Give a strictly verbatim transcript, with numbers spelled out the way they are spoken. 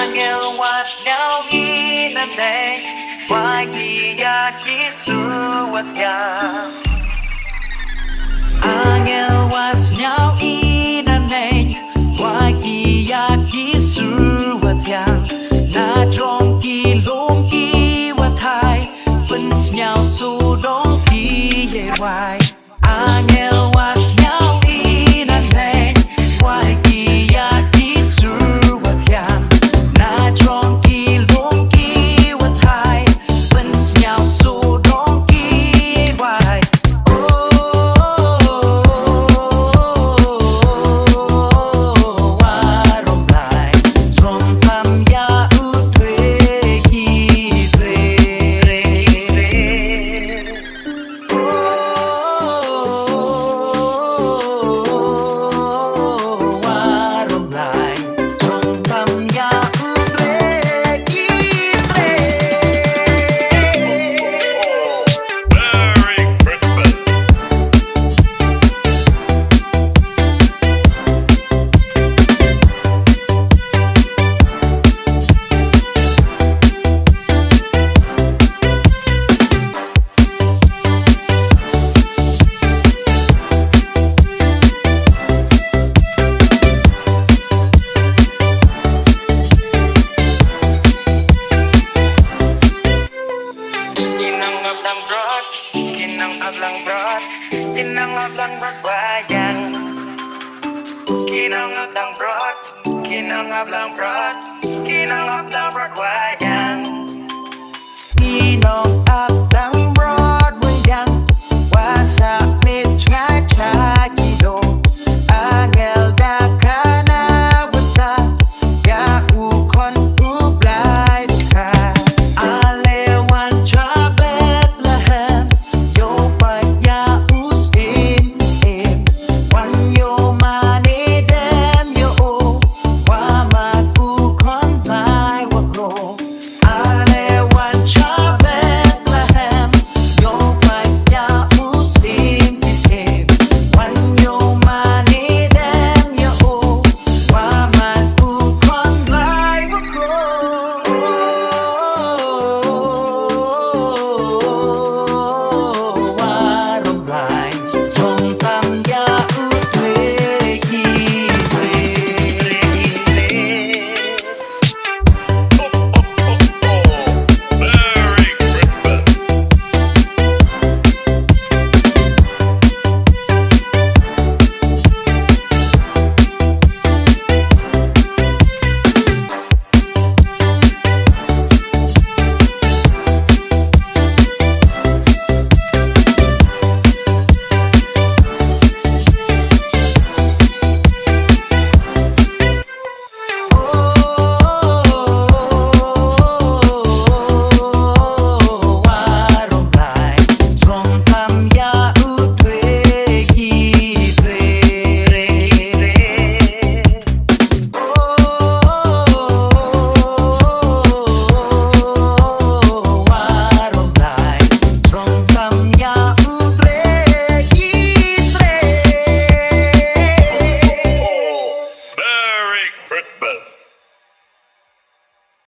Angel wa sñiaw i naneng, wai ki ya ki sur wa thiang. Angel wa sñiaw i naneng, wai ki ya ki sur wa thiang. Na jrong ki lum ki wa thai, pynsñiaw sawdong ki ye wai. Angel wa sñiaw i naneng, wai ki ya ki sur wa thiang. Na jrong ki lum ki wa thai, pynsñiaw sawdong ki wai. Oh, wa rom lai, jrong tam ya u tre ki tre. Merry Christmas. Ki nong ap lang brot, ki nong ap lang brot, ki nong ap lang brot wayang. Ki nong ap lang brot, ki nong ap lang brot, ki nong ap lang brot wayang. Ki nong ap